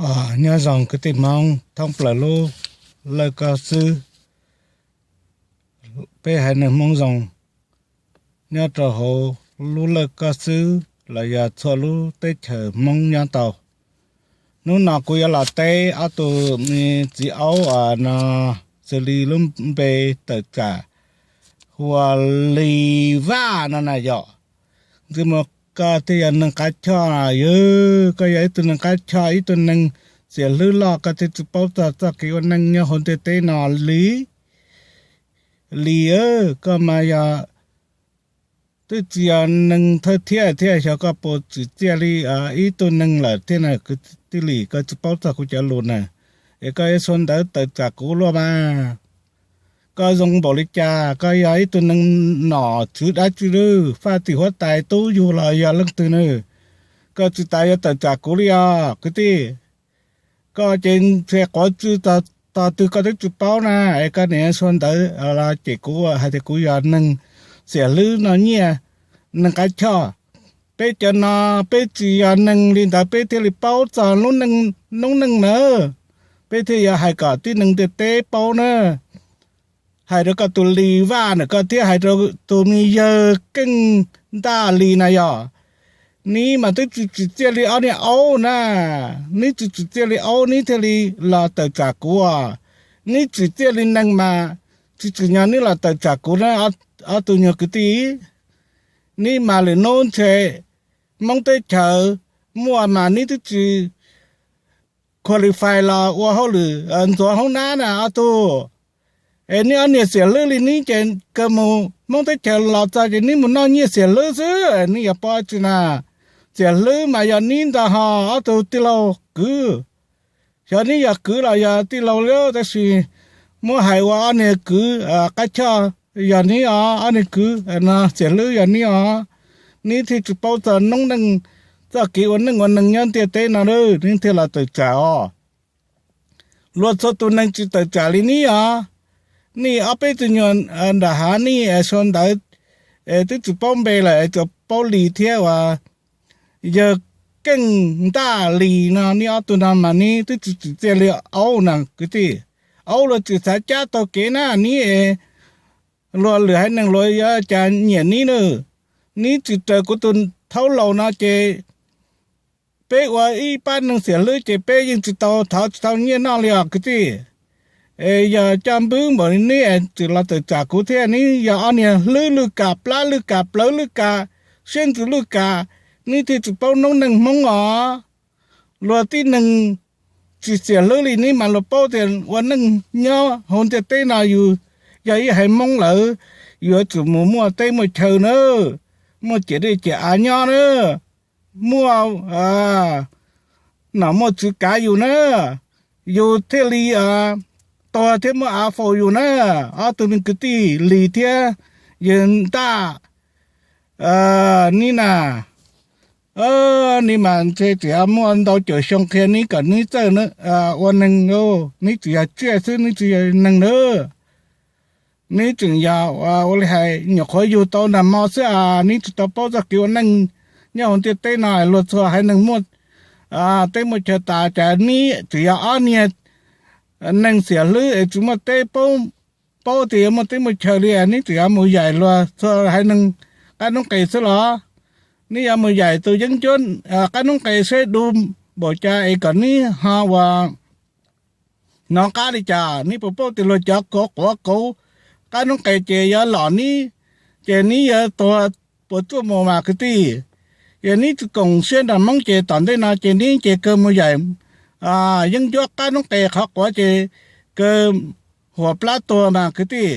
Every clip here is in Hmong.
Nyob zoo kwv tij Hmoob thoob plaws lub laj koj xwb. Peb haiv neeg Hmoob zoo nyob rau hauv lub laj koj xwb los yog txhua lub teb chaws Hmoob nyob tau. Hnub no kuv yuav los teb ob tug me txiv aub no, xws li lub npe tawm tsam hu ua Lis Vaj no na yom. Ntxwg muas, koj thiaj yog neeg qab choj, yog koj yog ib tug neeg qab choj, ib tug neeg xiam hlwb loj, koj thiaj tsis paub txog txoj kev ua neej nyob hauv ntiaj teb no li. Lis, koj mas yog twb tsis yog neeg thawj thiab thiab, xyov koj puas tsim txiaj li ib tug neeg lawm thiab na. Kwv tij Lis, koj tsis paub txog kuv cov lus na, es koj yuav sau ntawv tawm tsam kuv luaj mas. Koj zoo npaum li cas? Koj yog ib tug neeg nom tswv dab tsi lawm, faj tim huab tais tub yug los yog leej twg na? Koj tsis tas yuav tawm tsam kuv li os kwv tij. Koj ces ntshe quav tsw tog twg koj twb tsis paub na, es koj niaj sau ntawv los cem kuv hais tias kuv yog neeg xiam hlwb noj nyiaj, neeg qab choj. Peb cov no, peb tsis yog neeg li ntawd peb thiaj li paub txog lub neej, noob neej na. Peb thiaj yuav hais kom tib neeg ntiaj teb paub na. Hais rau koj tus Lis Vaj na, koj thiaj hais rau tus me yawg Keej Ntaj Lis na yog. Neb mas twb tsis tsim txiaj li ob niag aub na. Neb tsis tsim txiaj li aub neb thiaj li los tawm tsam kuv. Neb tsim txiaj li neeg mas tsis tsim nyog neb los tawm tsam kuv na, ob tug nyuag kwv tij. Neb mas lwm hnub ntshe Hmoob teb chaws muaj mas neb twb tsis qualify los ua hauj lwm ntxuav hoob nab na ob tug. Es neb ob niag xiam hlwb li neb ces kawg mus Hmoob teb chaws los txog ces neb mus noj nyiaj xiam hlwb xwb, neb yuav paub tsi na. Xiam hlwb mas yog neb ntag ho ob tug tij laug kwv. Xyov neb yog kwv los yog tij laug li, tab sis muab hais ua ob niag kwv qab choj yog neb os, ob niag kwv no xiam hlwb yog neb os. Neb thiaj tsis paub txog noob neej, txoj kev ua neej ua neeg nyob ntiaj teb no, neb thiaj los tawm tsam os. Luag txhua tus neeg tsis tawm tsam li neb os. Nej ob peb tug nyuag nram hav nej sau ntawv twb tsis paub npe lawm es tsuas paub Lis thiab uas yawg Keej Ntaj Lis no, nej ob tug no mas neb twb tsis tsim txiaj li aub na kwv tij. Aub luag tsis xav cab taug kev na, neb luag lwm haiv neeg luag yuav cas nyiam neb na. Neb tsis raws kuv tus thaub laus no ces peb ua ib pab neeg xiam hlwb ces peb yeej tsis tau thov tsis tau nyiaj noj li os kwv tij. Es yog coj npwb npaum li neb tsis los tawm tsam kuv thiab, neb yog ob niag hlwb lwj kam, plab lwj kam, plawv lwj kam, siab ntsws lwj kam, neb thiaj tsis paub noob neej Hmoob os. Luag tib neeg tsis xiam hlwb li neb mas luag paub tias ua neej nyob hauv ntiaj teb no yus yog ib haiv Hmoob lawm, yus yuav tsum mus muaj teb muaj chaw na, muaj ciam dej ciam av nyob na, muaj nom muaj tswv kav yus na, yus thiaj li tuag thiab muaj av faus yus na. Ob tug me kwv tij Lis thiab yawg Ntaj, neb na, neb mas ntshe tseem muaj ntau caum xyoo qhia neb kom neb txawj ua neeg, neb tseem yog tsiaj xwb, neb tsis yog neeg na. Neb tseem yog ua li hais nyuam qhuav yug tau nag hmo xwb, neb tsis tau paub txoj kev ua neej nyob hauv ntiaj teb no. Luag txhua haiv neeg muaj teb muaj chaw tas, cas neb tseem yog ob niag neeg xiam hlwb es tsis muaj teb, paub tias yuav muaj teb muaj chaw li, neb tseem yuav mus yaim luag txhua haiv neeg qab noob qes xwb los? Neb yuav mus yaim tus yeeb ncuab qab noob qes seb du npaum cas es kom neb ho ua hnov qab li cas? Neb puas paub tias luag cov kauv quav kauv qab noob qes ces yuav lom neb, ces neb yuav tuag puas tsuaj mus mas kwv tij. Yog neb tsis koom siab nrog Hmoob ces tom ntej no ces neb ces kawg mus yaim yeeb ncuab qab noob qes qhov quav ces kawg huam plab tuag mas kwv tij.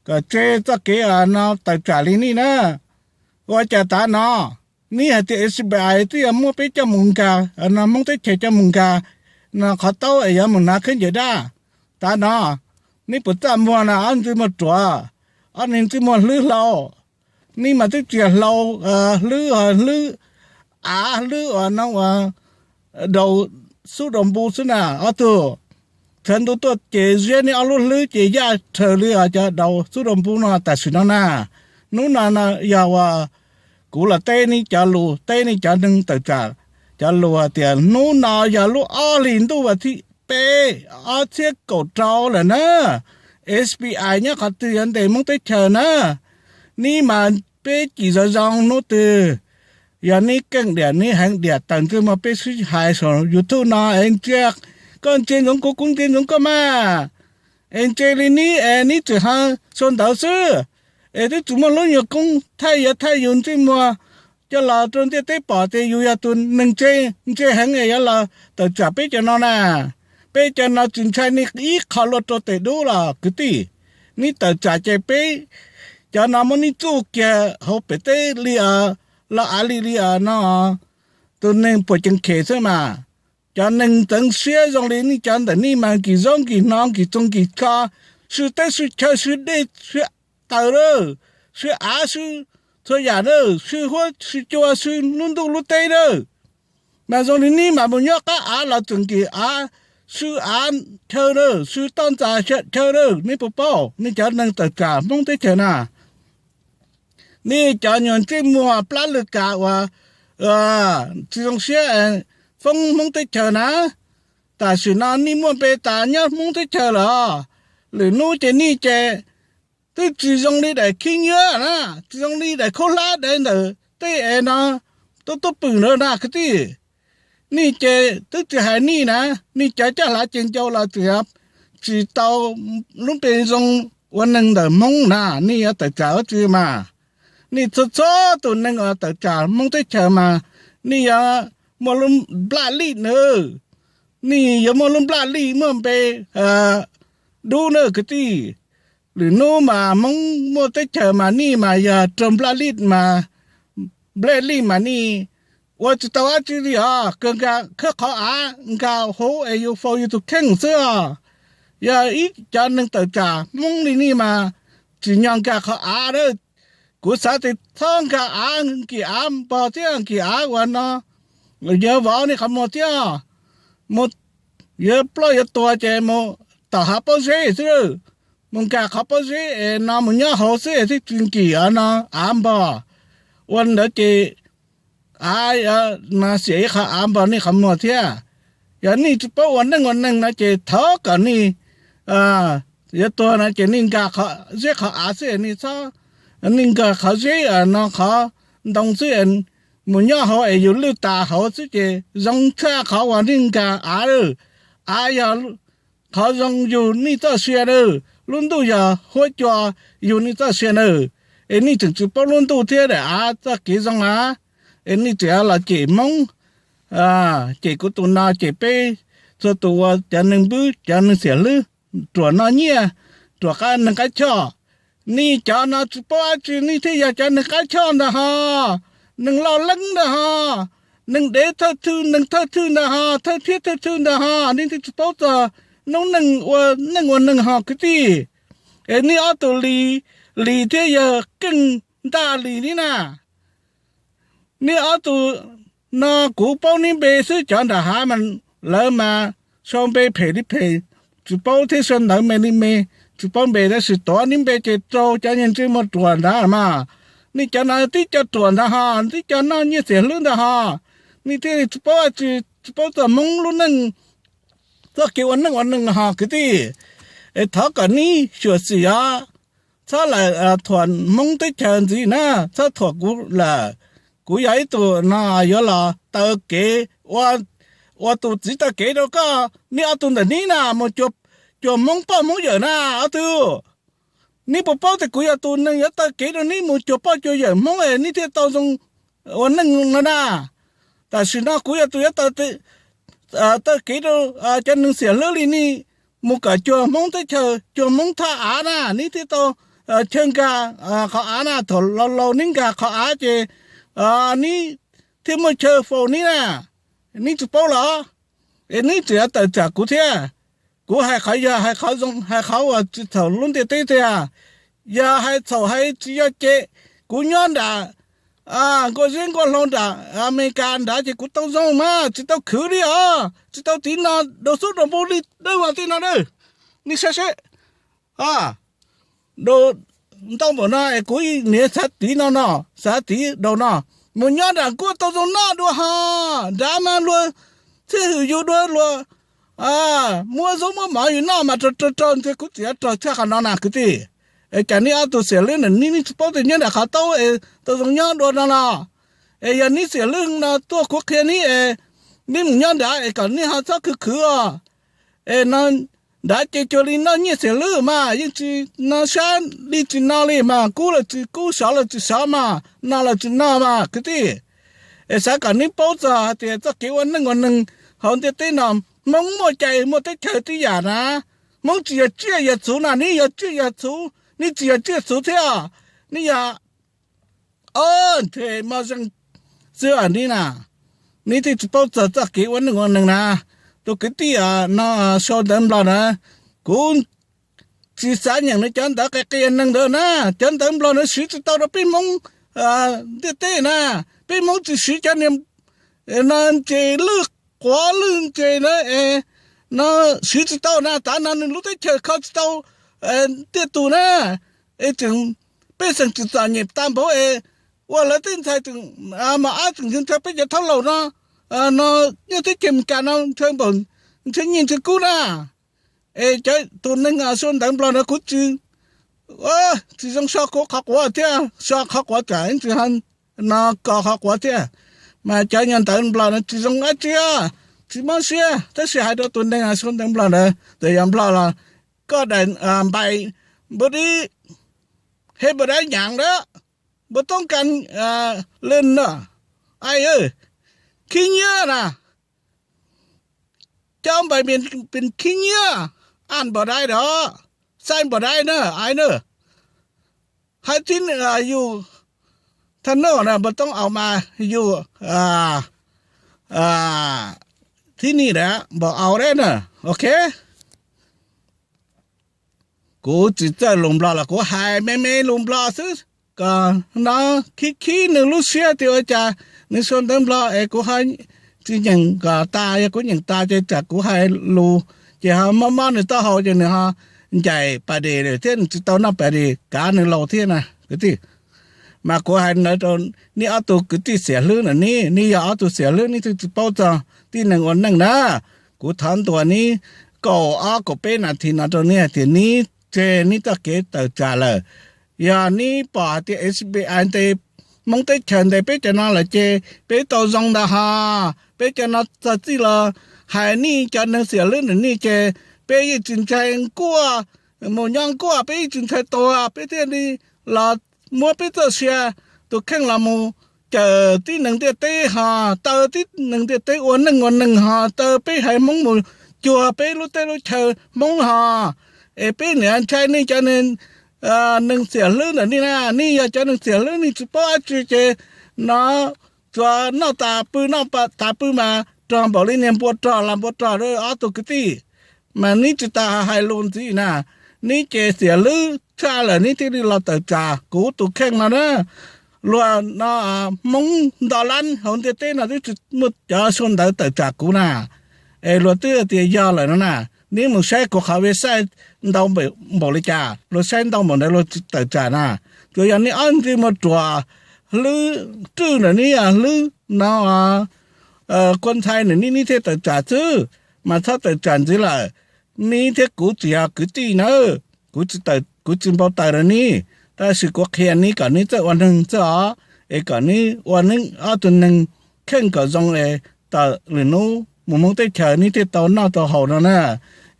Kom tseg txoj kev no tawm tsam li nej na. Ua cas tav no neb hais tias H B I twb yuav muab peb coj mus nkag no, Hmoob teb chaws coj mus nkag no qhov taub es yuav mus hnav khaub ncaws dab. Tav no neb puas txaj muag na ob ntxwg muag ruam, ob niag ntxwg muag hlwb hlau. Neb mas twb tsis yog hlau, hlwb, hlwb av hlwb uas no uas daus xub daus npu xwb na ob tug. Tshav ntuj tuaj ces ziab neb ob lub hlwb ces yaj rhawv li os cov daus xub daus npu no tam sim no na. Hnub no no yog uas kuv los teb neb cov lus, teb neb cov neeg tawm tsam Cov lus hais tias hnub no yog lub ob hlis ntuj vas thib peb, ob txhiab kaum rau lawm na, F B I nyob qhov twg yuav ntes Hmoob teb chaws na? Neb mas peb cim zoo zoo hnub twg yog neb keej diam, neb heev diam, tawm ntsej muag peb sib hais saum YouTube no es ntsia, koj ntsia ntsoov kuv, kuv ntsia ntsoov koj mas. Es ntse li neb es neb tseem hais sau ntawv xwb, es twb tsis muaj lub nyuag koob thaij yuav thaij yus ntsej muag coj los rau ntiaj teb pom tias yus yog tus neeg ntse, ntse heev es yuav los tawm tsam peb cov no na. Peb cov no tsis ntshai neb ib qho luaj rau tes dub los kwv tij. Neb tawm tsam ces peb cov no muab neb txuj kiag hauv pem teb li, los av li li no, tus neeg puas ceev khem xwb mas. Cov neeg ntxeev siab zoo li nej cov ntawm nej mas nkim zaub nkim hno, nkim txoos nkim tsho, sib teb sib chaw, sib dej sib taws lawm, sib av sib txhua yam lawm, sib huab sib cua, sib lub ntuj lub teb lawm. Mas zoo li nej mas mus nyob qab av los tseem nkim av, sib av chaw lawm, sib toj ntxas chaw lawm, nej puas paub? Nej cov neeg tawm tsam Hmoob teb chaws na, nej cov nyuag ntsej muag plab lwj kav uas tsis zoo siab foob Hmoob teb chaws na, tam sim no nej muaj npe tas nyob Hmoob teb chaws lawm. Lwm hnub ces nej ces twb tsis zoo li daim khib nyiab na, tsis zoo li daim khaub hlab daim ntawm tej es no tuab tuab pwm ntawd na kwv tij. Nej ces twb tsis hais nej na, nej cov caj hlav ces ncau los tseem tsis tau lub npe zoo ua neeg ntawm Hmoob na, nej yuav tawm tsam dab tsi mas? Nej txhua txhua tus neeg uas tawm tsam Hmoob teb chaws mas nej yuav muaj lub nplaj lij na, nej yuav muaj lub nplaj lij muaj npe dub na kwv tij. Lwm hnub mas Hmoob muaj teb chaws mas nej mas yog raug nplaj lij mas, nplaj lij mas nej ua tsis tau dab tsi li os, kawg nkag khawb qhov av nkag hauv es yus faus yus tus kheej xwb os. Yog ib cov neeg tawm tsam Hmoob li nej mas tsim nyog nkag qhov av lawm. Kuv xav tias txhob nkag av, nkim av npog thiab nkim av uas no yuav vov nej qhov muag thiab. Mus yuav ploj yuav tuag ces mus tom hav pob zeb xwb, mus nkag qhov pob zeb es no mus nyob hauv xwb es thiaj tsis nkim av no av npog. Ua ntawd ces av no xiam ib qhov av npog nej qhov muag thiab. Yog nej tsis paub ua neej ua neeg no ces thov kom nej yuav tuag no ces nej nkag zeb qhov av xwb, nej txhob, nej nkag qhov zeb no qhov ntoo xwb, mus nyob hauv es yus lwj tas hauv xwb ces zoo tshaj qhov uas nej nkag av lawm. Av yog qhov zoo yug nej txoj sia nawb, lub ntuj yog huab cua yug nej txoj sia nawb. Es nej tseem tsis paub lub ntuj thiab daim av txoj kev zoo av, es nej tseem los cem Hmoob, cem kuv tus no cem peb txhua tus ua cov neeg npwb cov neeg xiam hlwb, ruam noj nyiaj, ruam qab neeg qab choj. Nej cov no tsis paub dab tsi, nej thiaj yog cov neeg qab choj ntag ho, neeg loj leeb ntag ho, neeg dev thawj thwj, neeg thawj thwj ntag ho, thawj thiab thawj thwj ntag ho, nej thiaj tsis paub txog noob neej ua neej ua neeg ho kwv tij. Es nej ob tug Lis, Lis thiab yawg Keej Ntaj Lis ni na, nej ob tug no kuv paub neb npe xwb, cov nram hav mas lawv mas sau npe phem li phem, tsis paub thiab sau ntawv me li me, tsis paub npe tab sis tuav neb npe ces raug cov niag ntsej muag ruam nrad mas. Nej cov no tib co ruam ntag ho, tib co noj nyiaj xiam hlwb ntag ho, nej thiaj tsis paub dab tsi, tsis paub txog Hmoob lub neej, txoj kev ua neej ua neeg ho kwv tij. Es thov kom neb xyuam xim os, txhob lam thuam Hmoob teb chaws ntxiv na, txhob thuam kuv lawm. Kuv yog ib tug no yuav los taw kev ua, ua tus txiv taw kev rau koj, neb ob tug ntawm neb na mus cuag Hmoob poj Hmoob yawm na ob tug. Neb puas paub tias kuv yog tus neeg yuav taw kev rau neb mus cuag poj cuag yawm Hmoob es neb thiaj tau zoo ua neej no na. Tam sim no kuv yog tus yuav taw kev rau cov neeg xiam hlwb li nej mus kom cuag Hmoob teb chaws, cuag Hmoob thaj av na, neb thiaj tau chaw nkag qhov av na. Thaum laus laus neb nkag qhov av ces neb thiaj muaj chaw faus neb na. Neb tsis paub los? Es neb tseem yuav tawm tsam kuv thiab. Kuv hais qhov yog hais qhov zoo, hais qhov uas tsis txhaum lub ntiaj teb tiag. Yog hais txhaum hais tsis yog ces kuv nyob nram nkuaj zeb nkuaj hlau nram Amelikas nrad ces kuv tau zoo mas tsis tau khwv li os, tsis tau tiv no rau xub rau npug li dawb vog tej no na. Nej saib seb, rau ntau npaum no es kuv niam xav tiv no no, xav tiv rau no, mus nyob nram kuj tau zoo noj dua ho, nrad mas luag txhij hwm yus dua luag muab zaub muab mov yus noj mas raug raug raug, ntshe kuv txiv yuav raug tshaj qhov no na kwv tij. Es cas neb ob tug xiam lwb na neb tsis paub tias nyob nram qhov taub es tau zoo nyob dua no los? Es yog neb xiam lwb no tuaj kuv qhia neb es neb mus nyob nrad es kom neb ho txhob khwv khwv os. Es no nrad ces cuag li noj nyiaj xiam lwb mas yeej tsis no sab li tsis no li mas, kub los tsis kub, sov los tsis sov mas, no los tsis no mas kwv tij. Es xav kom neb paub txog hais tias txoj kev ua neej ua neeg hauv ntiaj teb no, Hmoob muaj cai muaj teb chaws tib yam na. Hmoob tsis yog tsiaj yog txhuv na, neb yog tsiaj yog txhuv, neb tsis yog tsiaj txhuv thiab, neb yog ob ntshe moj zeej xwb neb na. Neb thiaj tsis paub txog txoj kev ua neej ua neeg na. Tus kwv tij no sau ntawv Nplog na, kuv tsis xav nyeem nws cov ntawv qia qia neeg ntawd na. Cov ntawv Nplog na siv tsis tau rau peb Hmoob ntiaj teb na. Peb Hmoob tsis siv cov niag no ntses lwj quav lwj ntses na es no siv tsis tau na. Tav no nws lub teb chaws kho tsis tau tiaj tus na. Es tseem pej xeem tsim txom nyem tag npaum es ua lawv tej ntxhais tseem mos ab tseem ntshaw peb cov thaub laus no, no nyob teb chaws Amelikas no ntshaw npaum ntshaw nyiaj ntshaw kub na. Es cov tus neeg sau ntawv Nplog no kuv tsis, tsis zoo so kuv qhov quav thiab, so qhov quav tsam tsis no ko qhov quav thiab. Mas cov nyuag ntawv Nplog no tsis zoo dab tsi, tsis mob siab, tab sis hais rau tus neeg sau ntawv Nplog ntawd, txawm yog Nplog los koj daim npais npua dib, hej npua dab nyav dab, npua toob kas lwj no, ai khib nyiab na, cov npais pes khib nyiab, aj npua dai dog, xai npua dai na, ai na, hais thib yus thaj noj na npua toob aus mas yus thib ni dab npua aus dab na. Ok, kuv tsis txawj lus Nplog los kuv hais me me lus Nplog xwb, kom no khib khib nws lub siab tias ua cas nws sau ntawv Nplog es kuv ho tsis nyeem kom tas, yog kuv nyeem tas ces tsam kuv hais lus ces ho mob mob nws taub hau ces nws ho ncaim pas des lawm thiab nws tsis tau noj pas des kav nws laus thiab na kwv tij. Mas kuv hais ntawd rau neb ob tug kwv tij xiam hlwb na, neb, neb yog ob tug xiam hlwb neb thiaj tsis paub txog tib neeg ua neej na. Kuv thov ntuas neb kaum ob kaum peb nas this no rau neb hais tias neb tseg neb txoj kev tawm tsam lawm. Yog neb pom hais tias S B I ntes Hmoob teb chaws ntes peb cov no lawm ces peb tau zoo ntag ho. Peb cov no txog txij los hais nej cov neeg xiam hlwb ntawm nej ces peb yeej tsis ntshai nkuaj, mus nyob nkuaj peb yeej tsis ntshai tuag, peb thiaj li los muab peb txoj sia tus kheej los mus cawm tib neeg ntiaj teb ho, taw tib neeg ntiaj teb ua neej ua neeg ho, taw peb haiv Hmoob mus cuag peb lub teb lub chaw Hmoob ho. Es peb niam ntshai nej cov neeg xiam hlwb ntawm nej na, nej yog cov neeg xiam hlwb nej tsis paub dab tsi ces no tsuas noj tas pw, noj tas pw mas rog npaum li niag npua rog las npua rog ob tug kwv tij. Mas neb tsis tas hais lus ntxiv na, neb ces xiam hlwb tshaj lawm neb thiaj li los tawm tsam kuv tus kheej no na. Luag no Hmoob ntau lab hauv ntiaj teb no twb tsis muaj cov sau ntawv tawm tsam kuv na. Es luag twb tias yog lawm no na, neb mus saib kuv qhov website ntau npaum li cas, luag saib ntau npaum ntawd luag tsis tawm tsam na. Tsuas yog neb ob ntsej muag ruam hlwb rwj ntawm neb, hlwb no kua ntxhai ntawm neb, neb thiaj tawm tsam xwb, mas txhob tawm tsam ntxiv lawm. Neb thiab kuv tsis yog kwv tij nawb, kuv tsis npau taws rau neb, tab sis kuv qhia neb kom neb txawj ua neeg xwb os, es kom neb ua neb ob tug neeg kheej kom zoo es tawm lwm hnub mus Hmoob teb chaws neb thiaj tau noj tau haus no na.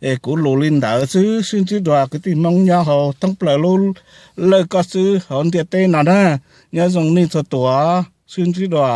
Es kuv lus li ntawd xwb, sib ntsib dua kwv tij Hmoob nyob hauv thoob plaws lub lawj koj xwb hauv ntiaj teb no na. Nyob zoo nej txhua tus, sib ntsib dua.